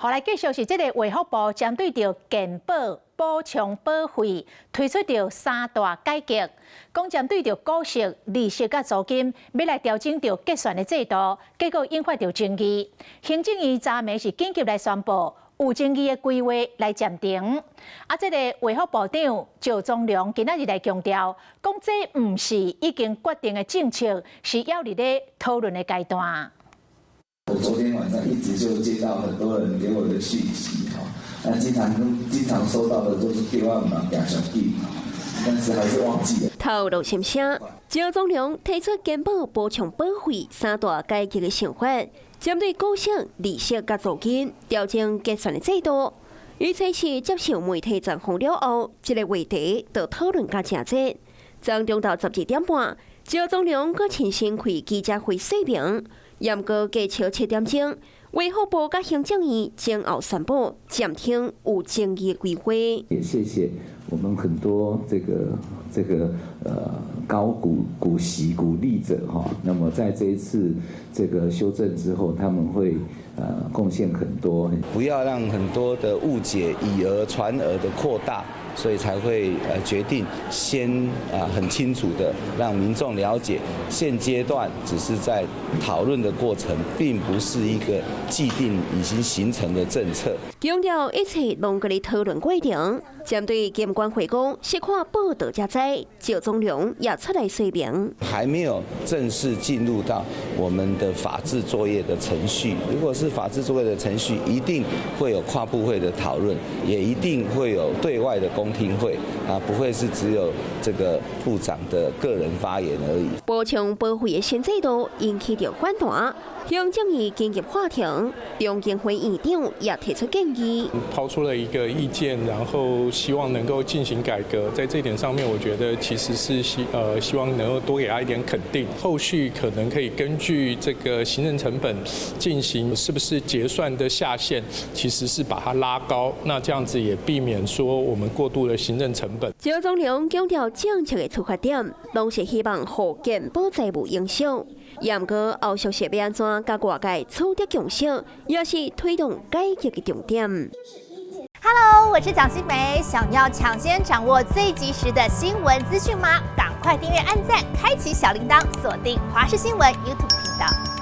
予來繼續是這個衛福部針對著健保補充保費推出著三大改革，講針對著股息、利息佮租金，欲來調整著結算的制度，結果引發著爭議。行政院昨暝是緊急來宣布，有爭議的規劃來暫停。啊，這個衛福部長趙宗良今仔日來強調，講這毋是已經決定的政策，是猶佇咧討論的階段。我昨天晚上一直就接到很多人給我的訊息，哈，那經常收到的都是電話嘛，講小弟，但是還是忘記了。透露心聲，趙宗良提出健保補充保費三大改革的想法，針對股息、利息佮租金調整結算的制度。伊這是接受媒體專訪了後，這個話題就討論甲誠熱。昨中晝12點半，趙宗良閣親身開記者會說明。毋過過笑7點鐘，衛福部佮行政院前後宣布暫停有爭議的規劃。也謝謝我們很多這個高股息股利者哈，那麼在這一次這個修正之後，他們會貢獻很多。不要讓很多的誤解以訛傳訛的擴大，所以才會決定先啊很清楚的讓民眾了解，現階段只是在討論的過程，並不是一個既定已經形成的政策。強調一切攏閣佇討論過程，針對金管會講是看報道才知，趙宗良也出來說明，還沒有正式進入到我們的法制作業的程序。如果是法制作業的程序，一定會有跨部會的討論，也一定會有對外的公聽會啊，不會是只有這個部長的個人發言而已。補充保費的新制度引起著反彈，行政院緊急喊停，中研會院長也提出建議，拋出了一個意見，然後希望能夠進行改革。在這點上面，我覺得其實是希望能夠多給他一點肯定。後續可能可以根據這個行政成本進行，是不是結算的下限，其實是把它拉高，那這樣子也避免說我們過度的行政成本。趙宗良強調，政策的出發點，攏是希望予健保債務影響。毋過後續是欲按怎佮外界取得共識，也是推動改革的重點。 Hello，我是蔣新梅，想要搶先掌握最及時的新聞資訊嗎？趕快訂閱、按讚、開啟小鈴鐺，鎖定華視新聞 YouTube 頻道。